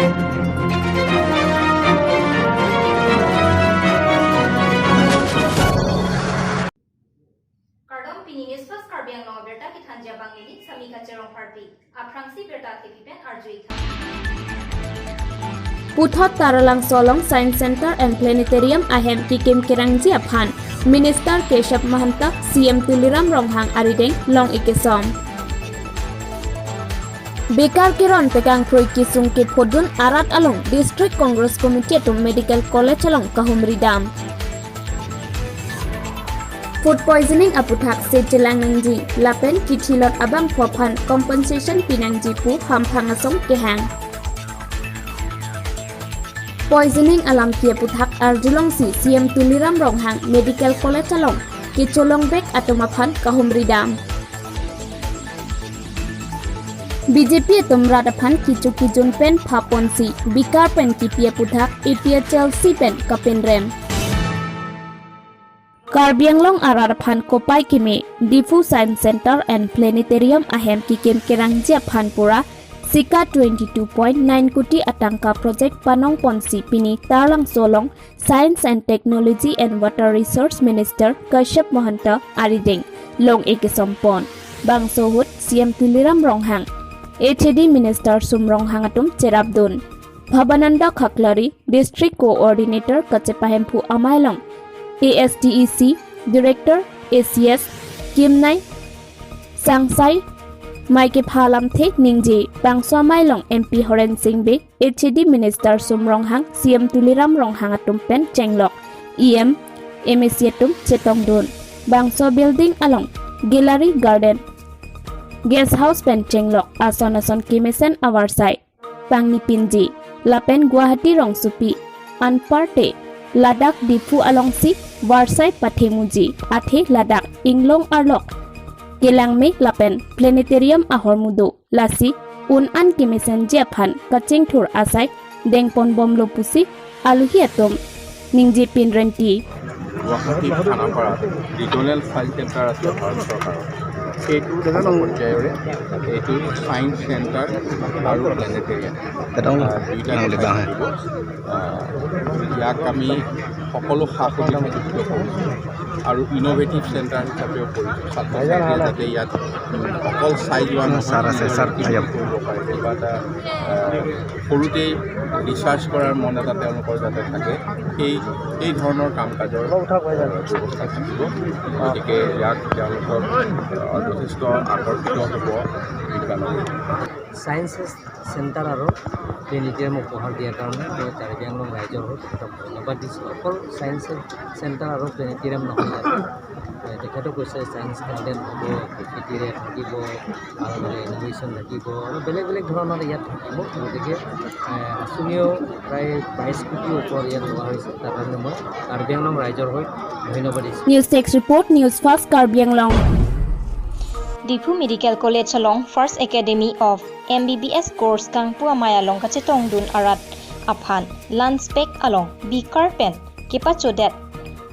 Kardom pini News First Karbi Anglong berta ki thanja bangli samika cherong party aprangsi berta thepipen arjui kha. Puthot Taralang Solong Science Center and Planetarium ahem kikim kerangji aphan Minister Keshab Mahanta CM Tuliram Ronghang arideng long ikesom. Bekar kiron pekang proi kisung ke phodun arat along District Congress Committee to Medical College along Kahumri Dam. Food poisoning aputhak se chelangnangji lapen kithilot abang phophan compensation pinangji pu hamphang asong kehang. Poisoning alam kia puthak arjulong si CM Tuliram Ronghang Medical College along kicholong bek atomaphan Kahumri Dam. BJP atom rataphan kichu kijun pen phaponsi bikar pen kipia puthak APHL si pen kapenrem. Karbi Anglong ararphan kopai kime Diphu Science Center and Planetarium ahem kikem kerangji phanpura Sika 22.9 কোটি আটাংকা project panong ponsi pini Tarlang Solong Science and Technology and Water Resource Minister Kashyap Mahanta arideng long ekesompon. Bangsohut CM Tuliram Ronghang HAD Minister Sum Ronghang atum Cherabdun Bhabananda Khaklari District Coordinator Kachepahemphu Amailong ASTEC Director ACS Kimnai Sangsai Maike Phalam The Ningji Bangso Mailong MP Horen Singh Be HAD Minister Sum Ronghang CM Tuliram Ronghang atum pen Chenglok EM MAC atum Chetongdun Bangso Building along Gallery Garden Guest House pen Chenglok ason ason kimesen awarsai Pangni Pinji Lapen Guwahati Rongsupi Anparte Ladakh Diphu alongsi Warsai Pathemuji Athe Ladakh Inglong Arlok Kelangme Lapen Planetarium Ahormudu Lasi un an kimesen jiaphan kachingthur asai dengpon bomlo pusi aluhi atom ningji pinrenti. Guwahati খানাপাৰাত regional science centre আছে ভাৰত চৰকাৰৰ, সেইটোৰ পৰ্যায়ৰে এইটো science centre আৰু planetarium দুইটা কথাই থাকিব। ইয়াক আমি সকলো সা সুবিধাযুক্ত কৰিছোঁ আৰু ইন'ভেটিভ চেণ্টাৰ হিচাপেও কৰিছোঁ। ছাত্ৰ ছাত্ৰীয়ে যাতে ইয়াত অকল চাই যোৱা নহয়, কৰিব পাৰে, কিবা এটা সৰুতেই ৰিচাৰ্চ কৰাৰ মন এটা তেওঁলোকৰ যাতে থাকে, সেই ধৰণৰ কাম কাজৰ ব্যৱস্থা থাকিব। গতিকে ইয়াক তেওঁলোকৰ যথেষ্ট আকৰ্ষিত হ'ব বিজ্ঞানৰ। চায়েন্স চেণ্টাৰ আৰু প্লেনেটেৰিয়াম উপহাৰ দিয়াৰ কাৰণে মই কাৰ্বি আংলং ৰাইজৰ হৈ তেখেতক ধন্যবাদ দিছোঁ। অকল চায়েন্স চেণ্টাৰ আৰু প্লেনেটেৰিয়াম নহয়, ইয়াতে তেখেতেও কৈছে চায়েন্স গাৰ্ডেন হ'ব, কেফেটেৰিয়া থাকিব আৰু মানে ইন'ভেশ্যন থাকিব আৰু বেলেগ বেলেগ ধৰণৰ ইয়াত থাকিব। গতিকে আঁচনিও প্ৰায় 22 কোটিৰ ওপৰত ইয়াত লোৱা হৈছে। তাৰ কাৰণে মই কাৰ্বি আংলং ৰাইজৰ হৈ ধন্যবাদ দিছোঁ। News Desk Report, News First Karbi Anglong. Diphu Medical College along First Academy of MBBS course kangpu amaya long kachetong dun arat aphan lunch pack along bikar pen kepa chodet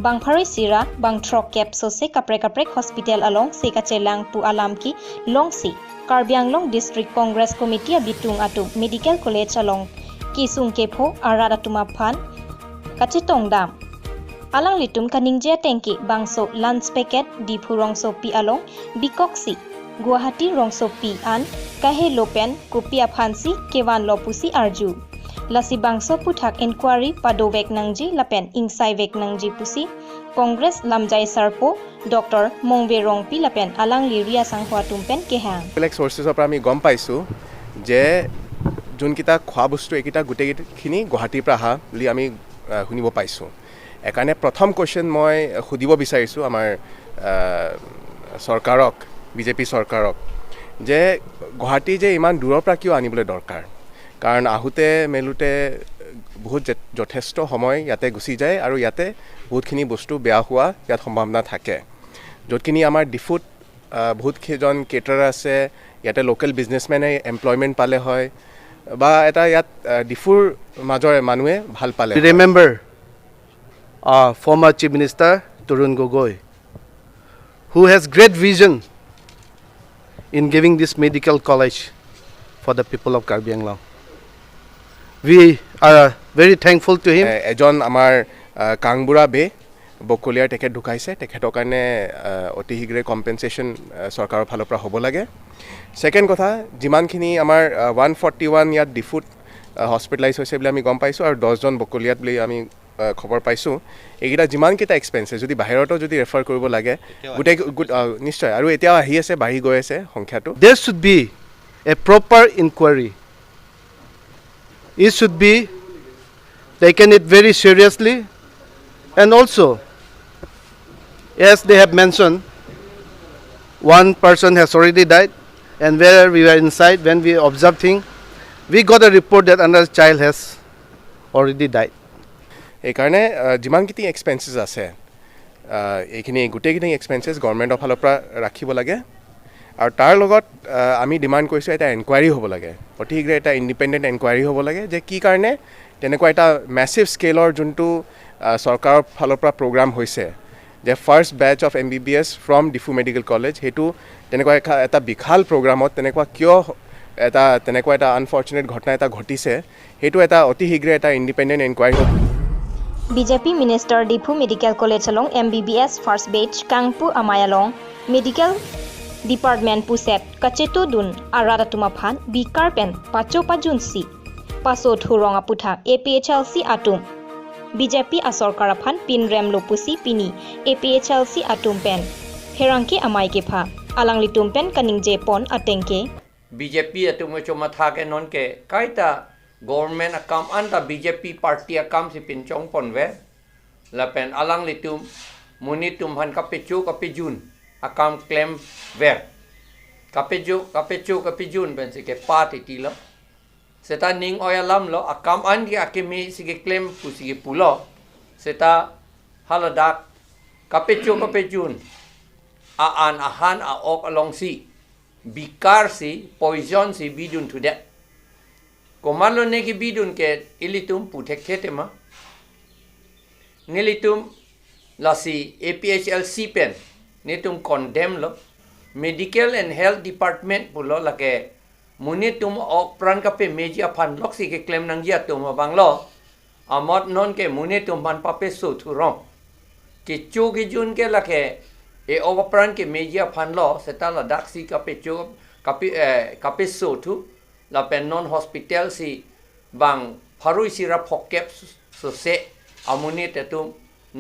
bangpharoi sira bangthrok cap sose kapre kaprek hospital along se kachelang pu alam ki longsi Karbi Anglong District Congress Committee abitung atu Medical College along kisung kepho arat atuma phan kachetong dam alang litum kaningje tengki bangso lunch packet Diphu rongso pi along bikoksi Guwahati rongso pi an kahe lopen kopia phansi kewan lopusi arju lasi bangso puthak inquiry padowek nangji lapen ingsai vek nangji pusi Congress lamjai sarpo Dr. Mongbe Rongpi lapen alang liria sanghwa tumpen kehang. বেলেগ চ'ৰ্চেছৰ পৰা আমি গম পাইছোঁ যে যোনকেইটা খোৱা বস্তু এইকেইটা গোটেইখিনি গুৱাহাটীৰ পৰা অহা বুলি আমি শুনিব পাইছোঁ। সেইকাৰণে প্ৰথম কুৱেশ্যন মই সুধিব বিচাৰিছোঁ আমাৰ চৰকাৰক, বিজেপি চৰকাৰক, যে গুৱাহাটী যে ইমান দূৰৰ পৰা কিয় আনিবলৈ দৰকাৰ? কাৰণ আহোঁতে মেলোঁতে বহুত যথেষ্ট সময় ইয়াতে গুচি যায় আৰু ইয়াতে বহুতখিনি বস্তু বেয়া হোৱা ইয়াত সম্ভাৱনা থাকে। য'তখিনি আমাৰ ডিফুত বহুতকেইজন কেটাৰাৰ আছে, ইয়াতে লোকেল বিজনেছমেনে এমপ্লয়মেণ্ট পালে হয় বা এটা ইয়াত ডিফুৰ মাজৰে মানুহে ভাল পালে হয়। Remember former Chief Minister Tarun Gogoi, who has great vision in giving this medical college for the people of Karbi Anglong. We are very thankful to him. এজন আমাৰ কাংবুৰা বে বকলীয়াৰ তেখেত ঢুকাইছে, তেখেতৰ কাৰণে অতি শীঘ্ৰে কম্পেনচেশ্যন চৰকাৰৰ ফালৰ পৰা হ'ব লাগে। ছেকেণ্ড কথা, যিমানখিনি আমাৰ 141 ইয়াত ডিফুত হস্পিটেলাইজ হৈছে বুলি আমি গম পাইছোঁ আৰু 10জন বকলীয়াত বুলি আমি খবৰ পাইছোঁ। এইকেইটা যিমানকেইটা এক্সপেঞ্চেছ যদি বাহিৰতো যদি ৰেফাৰ কৰিব লাগে গোটেই নিশ্চয়, আৰু এতিয়াও আহি আছে, বাঢ়ি গৈ আছে সংখ্যাটো। There should be a proper inquiry. It should be taken it very seriously, and also, as they have mentioned, one person has already died, and where we were inside when we observed thing, we got a report that another child has already died. সেইকাৰণে যিমানখিনি experiences আছে, এইখিনি গোটেইখিনি experiences গভৰ্ণমেণ্টৰ ফালৰ পৰা ৰাখিব লাগে। আৰু তাৰ লগত আমি ডিমাণ্ড কৰিছোঁ এটা এনকুৱাৰী হ'ব লাগে, অতি শীঘ্ৰে এটা ইণ্ডিপেণ্ডেণ্ট এনকুৱাৰী হ'ব লাগে যে কি কাৰণে তেনেকুৱা এটা মেছিভ স্কেলৰ যোনটো চৰকাৰৰ ফালৰ পৰা প্ৰগ্ৰাম হৈছে যে first batch of MBBS from Diphu Medical College, সেইটো তেনেকুৱা এটা বিশাল প্ৰগ্ৰামত তেনেকুৱা কিয় এটা তেনেকুৱা এটা আনফৰ্চুনেট ঘটনা এটা ঘটিছে, সেইটো এটা অতি শীঘ্ৰে এটা ইণ্ডিপেণ্ডেণ্ট এনকুৱাৰী হ'ব। BJP Minister Diphu Medical College along MBBS first batch Kangpu Amayalong Medical Department Puset Kacheto Dun Arada Tumaphan Bikar Pen Pacho Pajun Si Paso Thurong Aputha APHLC Atum BJP Asor Phan Pin Rem Lopusi Pini APHLC Atum Pen Herangki Amai Kepha Alang Litum Pen Kaning Jepon Atengke BJP atum choma tha ke non ke kaita government akam anta BJP party akam si pinchong pon ve la pen alang litum munitum han kapechu kapejun akam claim ver kapeju kapechu kapejun pen si ke party ti lo seta ning oyalam lo akam an ki akimi si ke claim pu si ke pulo seta haladak kapechu kapejun a an ahan a ok along si bikar si poison si bidun to that komalo ne ki bidun ke ilitum puthek khetema nilitum lasi APHLC pen netum condemn lo medical and health department pulo lake munitum ok pran ka pe meji aphan lok si ke claim nang ya tum banglo amot non ke munitum ban pape so thurong ke chu ki jun ke lake e ok pran ke meji aphan lo seta la dak si ka pe chu ka pe ka pe so thu la pen non hospital si bang pharui si ra phok kep so se amuni tetum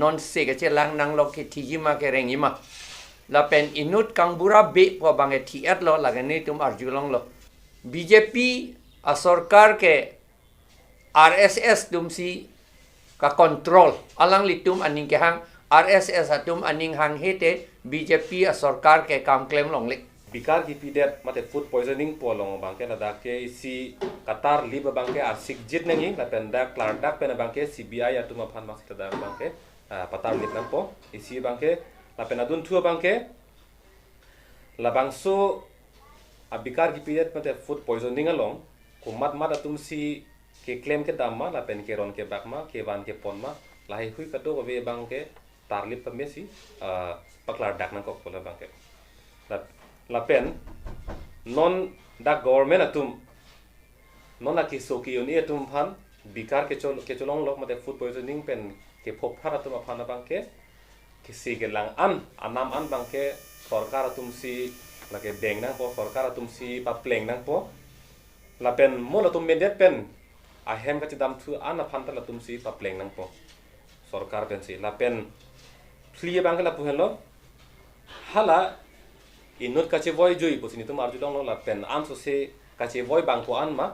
non se ke chelang nang lo ke thijima ke rengima la pen inut kangbura be po bang e thi at lo la ke ni tum arjulong lo BJP a sarkar ke RSS tum si ka control alang litum aning ke hang RSS atum aning hang hete BJP a sarkar ke kam claim long le bikar ki pidet mate food poisoning po long bangke la ke si Qatar lib bangke arsik jit nangi la penda klar dak pen bangke CBI atum phan mak ta bangke patar lib nang po isi bangke la pena dun thua bangke la bangso abikar ki pidet mate food poisoning along ko mat mat atum si ke claim ke damma la pen ke ron ke bakma ke van ke ponma la hi hui kato ko ve bangke tarlip pa mesi paklar dak nang ko la bangke la pen non da government atum non la ki soki yoni atum phan bikar ke chol ke cholong lok mate food poisoning pen ke phop phar atum phana bangke ke si ke lang an anam an bangke sarkar atum si la ke deng nang po sarkar atum si pa pleng nang po la pen mol atum mendet pen a hem ka chidam thu an phan ta la tum si pa pleng nang po sarkar pen si la pen phli bangke la puhelo hala inut kache voi jui posini tum arjulong lo la pen am so se kache voi bangko an ma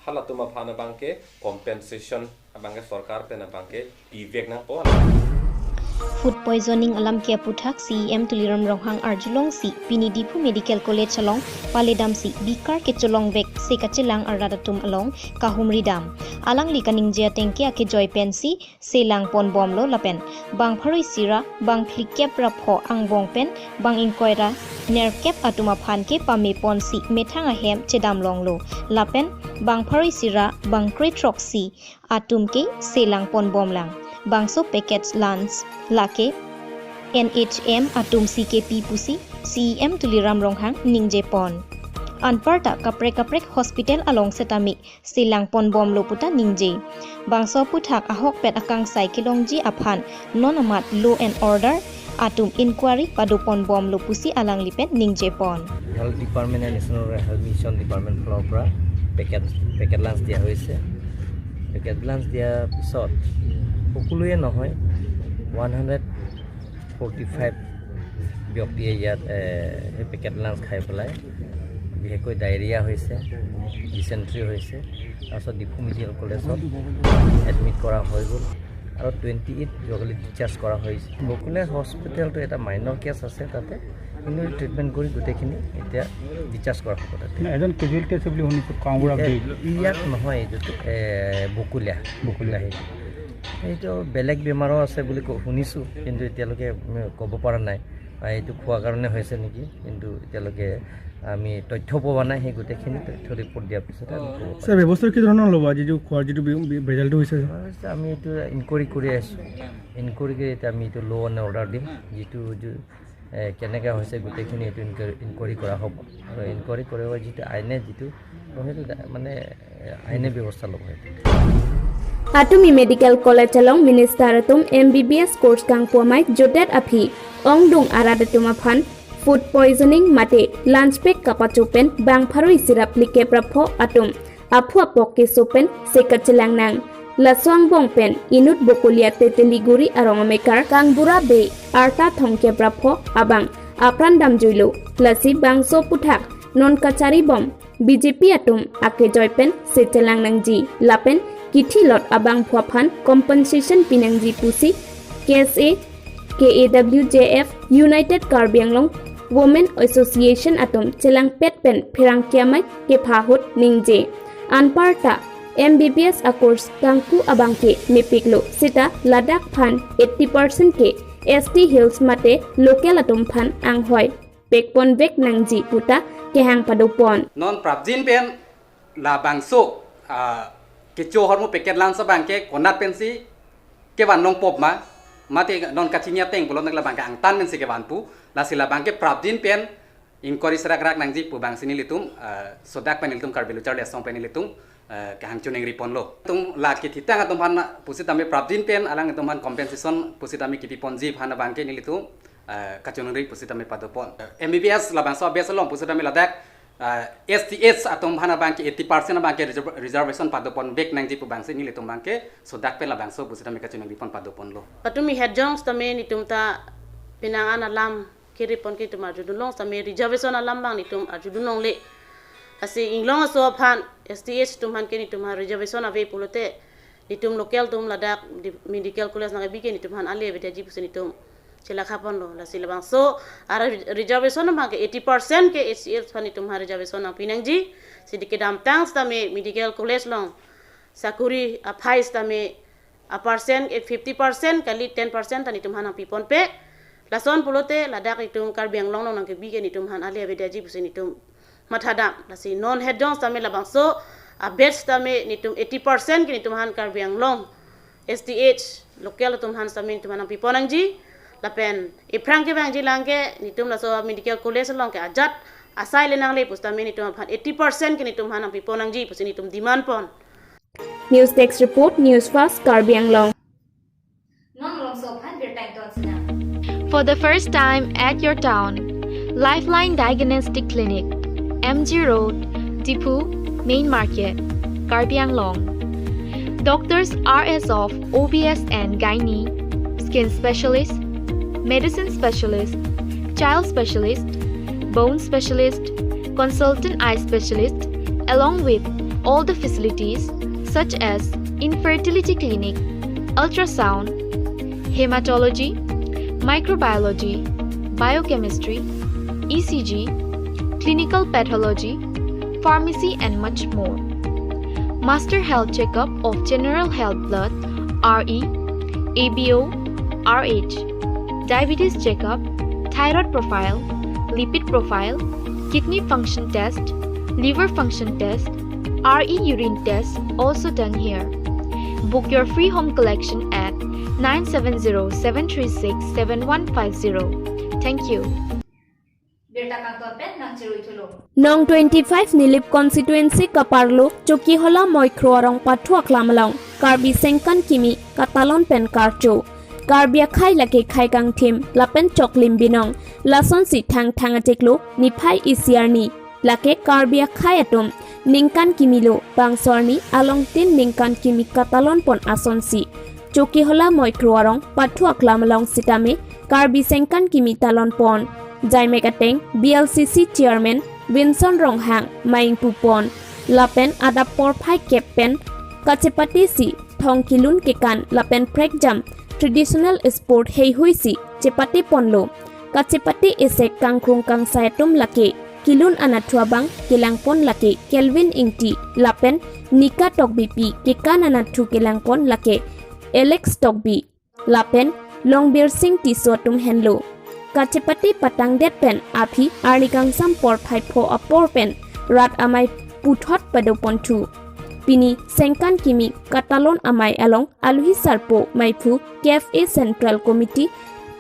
hala tuma phana bangke compensation bangke sarkar pen bangke pivek na po. Food poisoning alam ke puthak CEM Tuliram Ronghang Arjulong si Pini Diphu Medical College along Paledam si Bikar ke cholong vek se kachelang aradatum along Kahumri dam alang likaning jia tengke ake joy pen si selang pon bom lo lapen bang pharoi sira bang flikep ra pho ang bong pen bang inkoira ner kep atuma phan ke pame pon si methang a hem chedam long lo lapen bang pharoi sira bang kretrok si atum ke selang pon bom lang bangso packets lance lake NHM atum CKP pusi CEM Tuliram Ronghang ningje pon Anparta kaprek kaprek hospital along setami silang pon bom loputa ningji bangso puthak ahok pet akang sai kilongji aphan nonamat law and order atum inquiry padupon bom lopusi alang lipen ningje pon health department and national health mission department ফালৰ পৰা packet lunch দিয়া হৈছে। Packet lunch দিয়াৰ পিছত সকলোৱে নহয় 145 ব্যক্তিয়ে ইয়াত সেই পেকেট লাঞ্চ খাই পেলাই বিশেষকৈ ডায়েৰিয়া হৈছে, ডিচেণ্ট্ৰি হৈছে। তাৰপিছত ডিফু মেডিকেল কলেজত এডমিট কৰা হৈ গ'ল আৰু 28 যোৱাকালি ডিচাৰ্জ কৰা হৈছে। বকুলীয়া হস্পিটেলটো এটা মাইনৰ কেছ আছে, তাতে কিন্তু ট্ৰিটমেণ্ট কৰি গোটেইখিনি এতিয়া ডিচাৰ্জ কৰা হ'ব। তাতে এজন কেজুৱেলিটি আছে বুলি শুনিছোঁ, কামপুৰা ইয়াত নহয়, এইটো বকুলীয়া সেইটো সেইটো বেলেগ বেমাৰো আছে বুলি শুনিছোঁ, কিন্তু এতিয়ালৈকে ক'ব পৰা নাই এইটো খোৱাৰ কাৰণে হৈছে নেকি, কিন্তু এতিয়ালৈকে আমি তথ্য পোৱা নাই। সেই গোটেইখিনি তথ্য ৰিপৰ্ট দিয়াৰ পিছতে আমি ক'ব পাৰিম। ব্যৱস্থা কি ধৰণৰ ল'ব? যিটো খোৱাৰ যিটো ভেজালটো হৈছে আমি এইটো ইনকুৱাৰী কৰি আছোঁ। ইনকুৱাৰী কৰি এতিয়া আমি এইটো ল' এণ্ড অৰ্ডাৰ দিম, যিটো কেনেকৈ হৈছে গোটেইখিনি এইটো ইনকুৱাৰী কৰা হ'ব আৰু ইনকুৱাৰী কৰিব যিটো আইনে যিটো সেইটো মানে আইনে ব্যৱস্থা ল'ব। সেইটো Atumi Medical College along Minister atum MBBS course kang puamai jodet aphi ongdung arad atum aphan food poisoning mate lunch pack kapachupen bang pharoi syrup like prapho atum aphu apokke sopen sekachilang nang laswang bongpen inut bokolia teteliguri arongomekar kangbura be arta thongke prapho abang apran damjuilo lasi bangso puthak non kachari bom BJP atum ake joypen sechelang nangji lapen kithi lot abang phuaphan compensation pinangji pusi KSA KAWJF United Karbi Anglong Women Association atum chelang petpen phirang kiamai ke phahot ningje anparta MBBS a course kangku abangke mepiklo sita Ladakh phan 80% ke ST Hills mate local atum phan ang hoi pekpon bek nangji puta kehang padupon non prabjin pen la bangso ke cho hormo packet lan sa bangke konat pensi ke wan nong pop ma mate non kachinya teng bolon la bangke angtan men si ke wan pu la sila bangke prabjin pen inquiry sarak rak nangji pu bang sini litum sodak pen litum karbeluchar le song pen litum ke hang chuneng ripon lo tum la ki thitang atum han pusit ami prabjin pen alang atum han compensation pusit ami kipi ponji han bangke ni litum kachuneng ri pusit ami padopon MBBS la bangso abes long pusit ami ladak STS atom hana bangke 80% bangke reservation padopon bek nangji pu bangse ni litum bangke sodak pe la bangso pusit ami kachuneng ripon padopon lo patumi head jongs tame nitum ta pinangan alam kiripon ki tum arjudun tame reservation alam bang nitum arjudun le asi inglong so phan STH tum han ke nitum ha reservation ave pulote nitum local tum Ladakh medical college na bi ke nitum han ale beta ji pusi nitum chela khapon lo la silabang so ar reservation ma ke 80% ke STH phan nitum ha reservation na pinangji sidike dam tangs tame medical college long sakuri a phais tame a percent 50% kali 10% tani tum han pipon pe lason pulote Ladakh itum Karbi Anglong long ke bi ke nitum han ale beta ji pusi nitum mathadam lasi non head dons tame labang so a batch tame nitum 80% ke nitum han Karbi Anglong STH local tum han tame nitum han piponangji lapen iprang ke bangji langke nitum laso medical college long ke ajat asai le nang le pustame nitum han 80% ke nitum han piponangji pusi nitum demand pon. News Desk report, News Fast, Karbi Anglong. For the first time at your town, Lifeline Diagnostic Clinic, MG Road, Diphu, Main Market, Karbi Anglong. Doctors RS of OBS and Gynae, Skin Specialist, Medicine Specialist, Child Specialist, Bone Specialist, Consultant Eye Specialist, along with all the facilities such as Infertility Clinic, Ultrasound, Hematology, Microbiology, Biochemistry, ECG, Clinical Pathology, Pharmacy and much more. Master Health Checkup of General Health Blood, RE, ABO, RH, Diabetes Checkup, Thyroid Profile, Lipid Profile, Kidney Function Test, Liver Function Test, RE Urine Test also done here. Book your free home collection at 970-736-7150. Thank you. Nong 25 Nilip constituency kaparlo Chokihola Moikroarong pathua klamalong Karbi Sengkan Kimi Katalon pen karcho Karbia khai lake khai kang thim lapen choklim binong lason si thang thangateklo niphai isiarni lake Karbia khai atum Ningkan Kimilo Bangsorni along tin Ningkan Kimi Katalon pon ason si Chokihola Moikroarong pathua klamalong sitame Karbi Sengkan Kimi talon pon Jaimekateng BLCC chairman Vinson Ronghang Maing Pupon Lapen Adap Porphai Kepen Kachepati si Thongkilun Kekan Lapen Prekjam Traditional Sport Hei Hui si Chepati Ponlo Kachepati Esek Kangkrung Kang Sayatum Lake Kilun Anathuabang Kelangpon Lake Kelvin Ingti Lapen Nika Tokbipi Kekan Anathu Kelangpon Lake Alex Tokbi Lapen Longbir Singh Tisotum Henlo Kachepati patang det pen aphi arnikangsam por 54 apor pen rat amai puthot padoponthu pini Sengkan Kimi Katalon amai along aluhi sarpo maiphu KFA Central Committee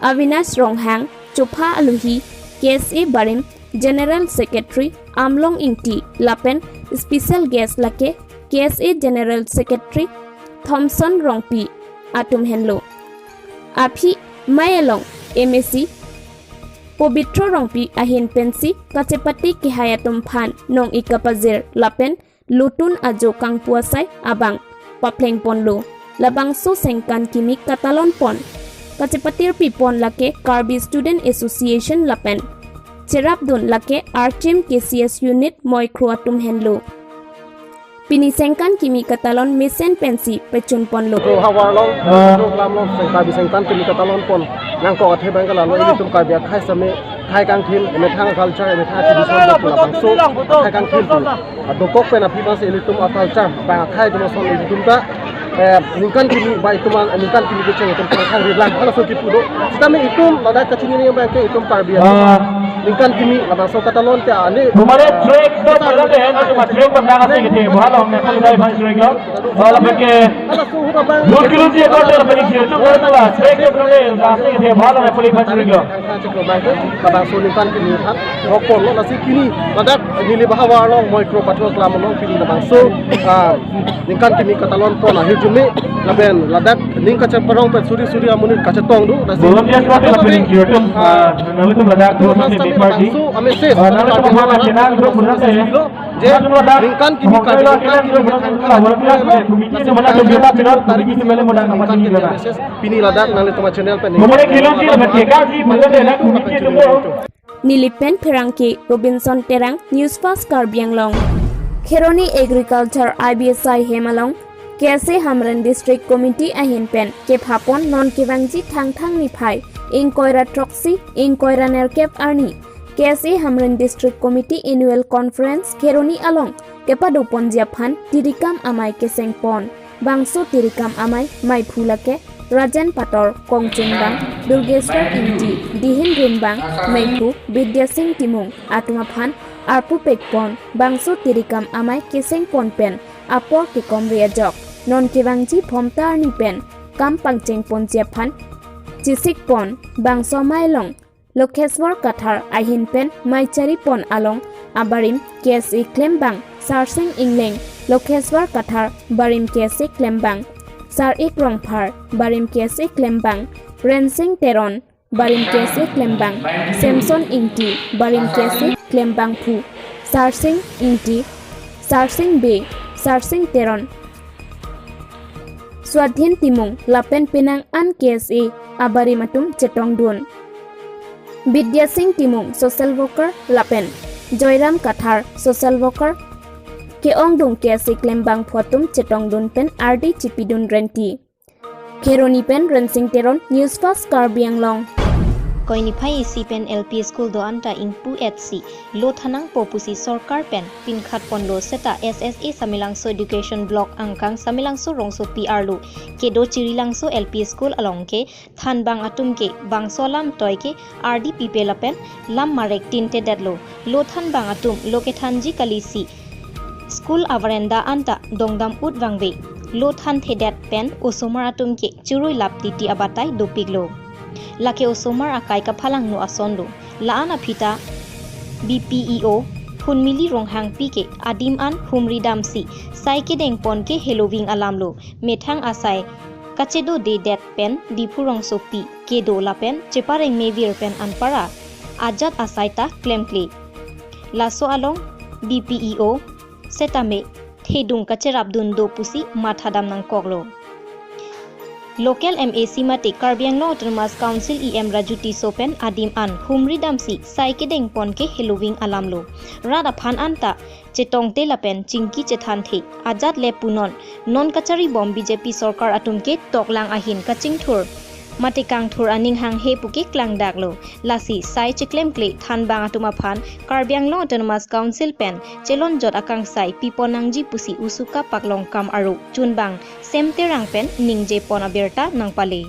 Avinash Ronghang Chopha aluhi KSA Barim General Secretary Amlong Ingti Lapen Special Guest lake KSA General Secretary Thomson Rongpi atum henlo aphi mai along MSc Pobitro Rongpi ahin pensi Kachepati kehayatum phan nong ikapazir lapen lutun ajo kangpuasai abang papleng ponlo labangso Sengkan Kimi Katalon pon Kachepatir pipon lake Karbi Student Association lapen Cherapdun lake Archim KCS unit moikroatum henlo Pini Sengkan Kimi Katalon misen pensi pechun ponlo Hawarlong lamlong Karbi Sengkan Kimi Katalon pon nang ko athe bang kala lo tum Karbi khai same khai kang thim eme thang culture eme thang tradition lo labang so khai kang thim tu do kok pen aphi bas elitum culture ba khai jmo son elitum ta ningkan kimi ba ituman ningkan kimi ke cheng itum khang ri lang hala so ki pudo sitame itum lada kachini ni ba ke itum Karbi ningkan kimi labang so Katalon te ane तुम्हारे track तो पहले है ना तुम्हारे track पर नागा से के भालो हमने खाली दाई भाई ट्रैक लो भालो के दो किलो जी एक और अपनी खेल तो करता ट्रैक के पहले रास्ते के भालो ने पुलिस भाई ट्रैक लो labang so ningkan kimi hat rokon lo nasi kini lada nili bahawa long moikro pathua klamong pini labang so ningkan kimi Katalon pon ahir jume laben ladak ning kacha parong pe suri suri amuni kacha tong du nasi बोलो क्या बात है अपनी खेल तो नले तो लद्दाख दो से बेपार जी ame ses नले तो भाला चेनाल दो मुन्ना से je ningkan kimi pini ladak nale toma channel pe तुम्हारे खेलों की ठेका जी मदद है ना कमिटी तुमको Nilipen Pherangki Robinson Terang News First Karbi Anglong Kheroni Agriculture IBSI Hemalong KSA Hamren District Committee ahin pen ke phapon non kewangji thang thang ni phai ing koira troxy ing koira nerkep arni KSA Hamren District Committee Annual Conference Kheroni along kepadu ponjia phan tirikam amai kesengpon bangso tirikam amai mai phulake Rajan Pator Kongchengbang Durgeswar Ingti Dihin Rumbang Maiphu Bidyasing Timung Atma phan Arpu Pekpon bangso tirikam amai kesengpon pen apor kekom riajok non kewangji phomta arni pen kam pangcheng ponjia phan chisik pon bangso mailong Lokheswar Kathar ahin pen maichari pon along abarim KSA klembang Sarsing Ingleng Lokheswar Kathar barim KSA klembang Sar Ik Rongphar barim KSA klembang Rensing Teron barim KSA klembang Samson Ingti barim KSA klembang phu Sarsing Ingti Sarsing Be Sarsing Teron Swadhin Timung Lapen Penang an KSA abarimatum chetong dun Vidya Singh Timung social worker Lapen Joyram Kathar social worker Keong dung KSA klembang photum chetong dun pen RD chipidun renti Kheroni pen Rensing Teron News First Karbi Anglong Koini phai isi pen LP school do anta ingpu at si lo thanang popusi sarkar pen pinkhat ponlo seta SSA samilangso education block angkang samilangso rongso PR lo ke do chirilangso LP school along ke thanbang atum ke bangsolam toy ke RD people pen lam marek tinte det lo lo thanbang atum lo ke thanji kalisi school avarenda anta dongdam ut wangbe lo than thedet pen osomar atum ke churui lap titi abatai dopiglo lake osomar akai ka phalang no asonlo laana phita BPEO Hunmili ronghang pike adim an humri damsi sai ke deng pon ke helowing alamlo methang asai kachedo de det pen Diphu rong sopi ke do lapen chepareng mevir pen anpara ajat asai ta klemkle laso along BPEO setame thedung kacherap dun do pusi mathadam nang koklo Local MAC mate Karbi Anglong Autonomous Council EM Raju Tisopen adim an humri damsi sai ke deng pon ke helowing alamlo rada phan anta chetong te lapen chingki chethan the ajat le punon non kachari bom BJP sarkar atum ke toklang ahin kaching thur mate kang thur aning hang he puke klang daklo lasi sai cheklem kle than bang atuma phan Karbi Anglong Autonomous Council pen chelon jot akang sai piponangji pusi usuka paklong kam aru chunbang semterang pen ningje pona berta nangpale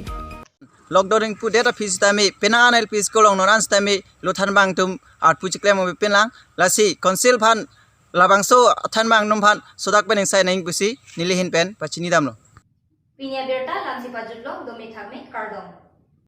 lockdown pu data fees tami penang LP school ong noran tami luthan bang tum at pu chiklem obi penlang lasi council phan labangso than bang num phan sodak pening sai naing pusi nilihin pen pachini damlo Pinya berta lamsi pajutlo dome thakme kardong.